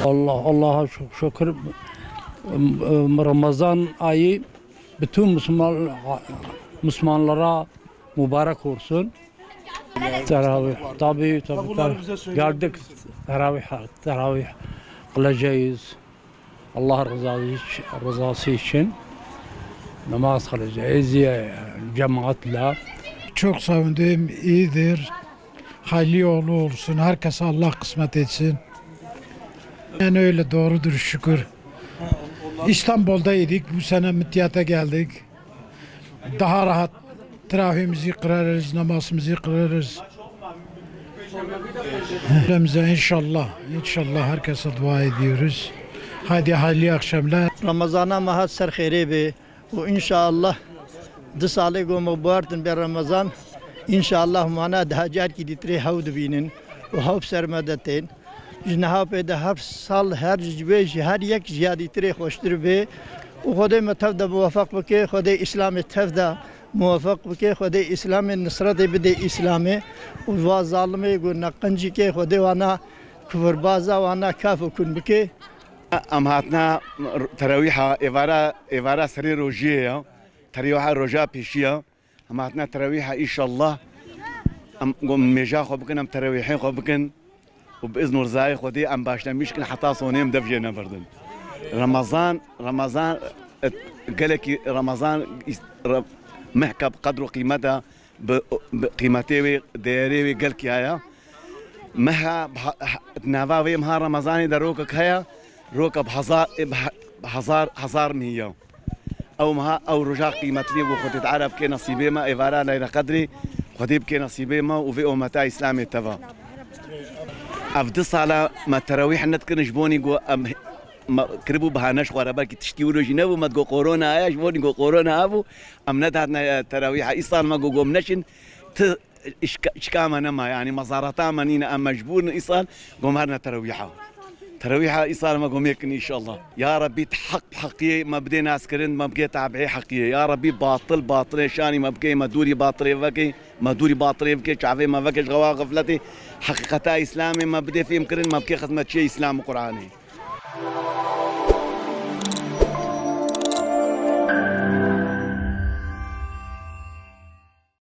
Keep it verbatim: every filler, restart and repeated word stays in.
Allah, Allah'a çok şükür. Ramazan ayı bütün Müslüman, Müslümanlara mübarek olsun. Teravih, tabii, tabii, tabii. Geldik, teravih, teravih kılacağız. Allah rızası için, rızası için namaz kılacağız ya, cemaatle. Çok sevindim, iyidir. Hayırlı yolu olsun, herkese Allah kısmet etsin. Yani öyle, doğrudur, şükür. İstanbul'daydık, bu sene Midyat'a geldik. Daha rahat teravihimizi kılarız, namazımızı kılarız. Hepimize inşallah, inşallah herkese dua ediyoruz. Hadi hayırlı akşamlar. Ramazana me hat ser xêrê bê û înşallah du salê ku me guhertin bê Remezan, înşallah mana daha carkî dîtirê hew dibînin û hew bi ser me de tên. Ji niha pê de her sal, her ji wê jî her yek jiyadîtirê xweştir bê û Xwedê me tev de muwefeq bike, Xwedê Îslamê tev de muwefeq bike, Xwedê Îslamê nisretê bide Îslamê û va zalimê ku neqincîkê Xwedê wana kufirbaza wana kaf û kun bike. Em hatine terawîha êvara, êvara serê rojiyê ya, terawîha roja pêşiya. Em hatine terawîha, înşallah. Em got, mêja xwe bikin, em terawîhê xwe bikin. Û bi izn û rizayê Xwedê em başlemîş kin heta sonê em dev jê nebirdin. Remezan, Remezan, et, gelekî Remezan, is-, re-, mehka bi qedr û qîmeta, bi, bi qîmetê wê, değerê wê gelkî heye. Meha, bi ha-, ha-, nava wê meha Remezanê de rokek heye, roka bi hezar, bi he-, bi hezar, hezar mî ye. Ew meha, ew roja qîmetli bû, Xwedê Teala bike nesîbê me, êvara Leyla Qedrê, Xwedê bike nesîbê me û vê ummeta Îslamê teva. Ev du sala me terawîh nedikirin ji bonî ku em, me kiribû bahane ji xwe re, belkî tiştî wilo jî nebû, me digot korona heye, ji bonî ku korona hebû, em nedatine, e, terawîha. Îsal me got, got em neçin, ti Şika-, şika me nema, yanî mezareta me nîne, em mecbûr in îsal, gom herine terawîha. Terawîha îsal me gom yek in înşallah. Ya Rebbî, ti heq bi heqiyê me bidê naskirin, me bikê tabîê heqiyê. Ya Rebbî, batil, batilê şanî me bikê, me dûrî batilê vekê, me dûrî batilê bikê, çavê me vekê ji xewa xefletê. Heqîqeta Îslamê me bidê fêhm kirin, me bikê xizmetçiyê Îslam û Qur'anê.